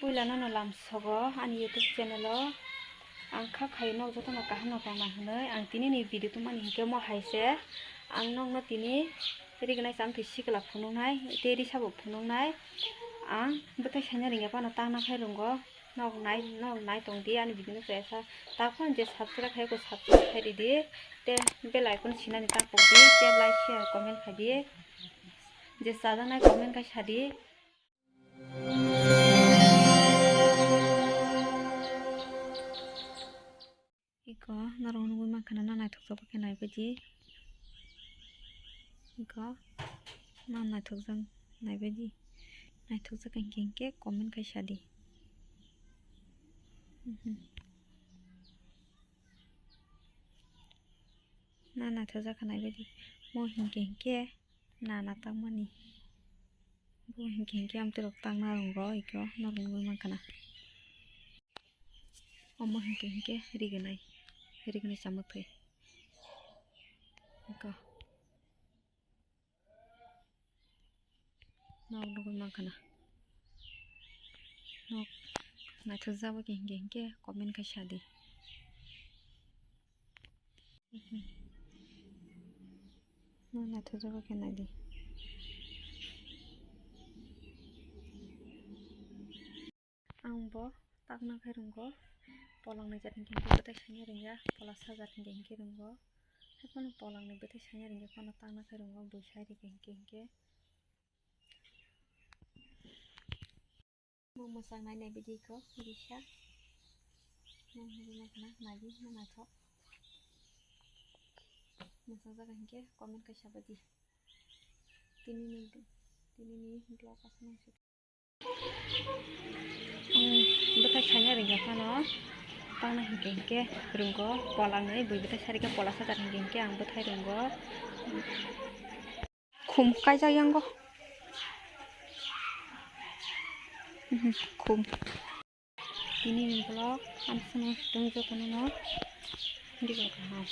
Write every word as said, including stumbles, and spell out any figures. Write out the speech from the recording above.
Puila nono lamsogo ani YouTube channel o ang kha khai nok jotono kaham no tongna hinwi ang tini ni video tongmani hinkhe mo hai se ang nokno tini rignai chamtwi sikla phunuknai tei risa bo phunuknai ang bwthai saina ringya phano tangna khai rwngo. Nok nai, nok nai tong di ani video no chaya sa. Takhon je subscribe khai ko subscribe khai di di. Te bell icon sinani ta pok di. Te like, share, comment khai di. Je chajaknai comment khai sa di. Iko norok nugwi mankha na naithok jak khe naibaidi. Iko na naithok jak naibaidi. Naithok jak hinkhe hinkhe comment khai sadi. Mhm. Na naithok jak khe naibaidi. Mo hinkhe hinkhe na na tangmani. Bo hinkhe hinkhe amtwi rok tangna rwngo iko norok nugwi mankha na. Omo hinkhe hinkhe rignai, rignai chamwthwi. Iko. Nok nugwi mankha na. Nok naithok jak bo khe hinkhe hinkhe comment khai sadi. No naithok jak khe nai di. Ang bo takna khai rwngo. Polangni jat hinkhe hinkhe bwthai saina rwngya, polasa jat hinkhe hinkhe rwngo. Haiphano polangni bwthai saina rwngya phano takna khai rwngo, bui sai rikhe hinkhe hinkhe. Mo mwchang nai nai video ko risa. Mo hwnwi ma khna nai di, mo naithok. Mwchang jaga hinkhe comment kaisa bai di. Tini ni, tini ni vlog aswk nang suk. Ang bwthai saina rwngya phano. Tangna hinkhe hinkhe rwngo, polangni bui bwthai sarikhe polasa jat hinkhe hinkhe ang bwthai rwngo. Khum kaijak yango. Mhm, khum. Tini ni vlog hamsano tong jotono no. Hindi ko kaham.